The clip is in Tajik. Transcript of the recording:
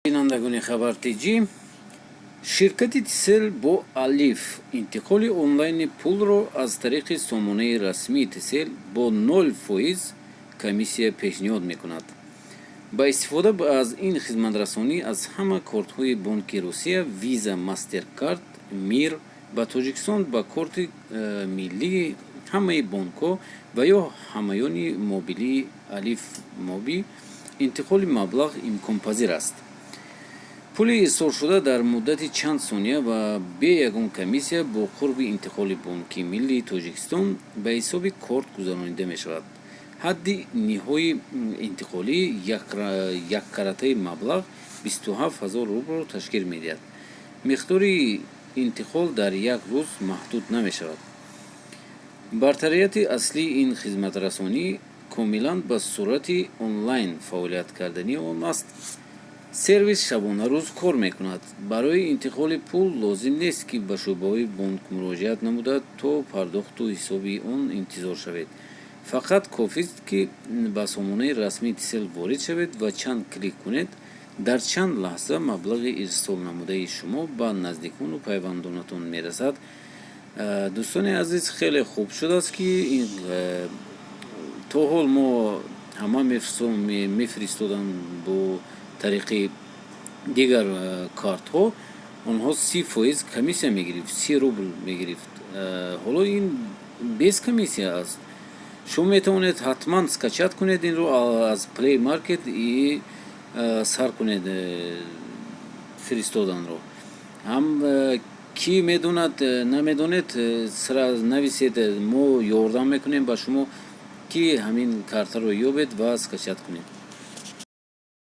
Бинандагони Хабар ТЖ, ширкати Тисел бо Алиф интиқоли онлайни пулро аз тариқи сомонаи расмии Тисел бо 0% комиссия пешниҳод мекунад. Ба истифода аз ин хизматрасонӣ аз ҳама кортҳои Бонки Русия, Виза, Мастеркард, Мир ба Тоҷикистон, ба корти миллии ҳамаи бонкҳо ва ё ҳамаёни мобилии Алиф Моби интиқоли маблағ имконпазир аст. Пули ирсолшуда дар муддати чанд сония ва бе ягон комиссия бо қурби интиқоли Бонки Миллии Тоҷикистон ба ҳисоби корт гузаронида мешавад. Ҳадди ниҳоии интиқолии яккаратаи маблағ 27 000 рублро ташкил медиҳад. Миқдори интиқол дар як рӯз маҳдуд намешавад. Бартарияти аслии ин хизматрасонӣ комилан ба сурати онлайн фаъолият кардани он аст. Сервис шабонарӯз кор мекунад. Барои интиқоли пул лозим нест, ки ба шӯъбаҳои бонк муроҷиат намуда, то пардохту ҳисоби он интизор шавед. Фақат кофист, ки ба сомонаи расмии Тисел ворид шавед ва чанд клик кунед. Дар чанд лаҳза маблағи ирсолнамудаи шумо ба наздикону пайвандонатон мерасад. Дӯстони азиз, хеле хуб шудааст, ки то ҳол мо ҳама мефиристоданд бо тариқи дигар картҳо, онҳо 30% комиссия мегирифт, 30 рубл мегирифт. Ҳоло ин без комиссия аст. Шумо метавонед ҳатман скачать кунед инро аз Play Market и сар кунед фиристоданро. Ҳам кӣ медонад, намедонед, нависед, мо ёрдам мекунем ба шумо, ки ҳамин картаро ёбед ва скачать кунед.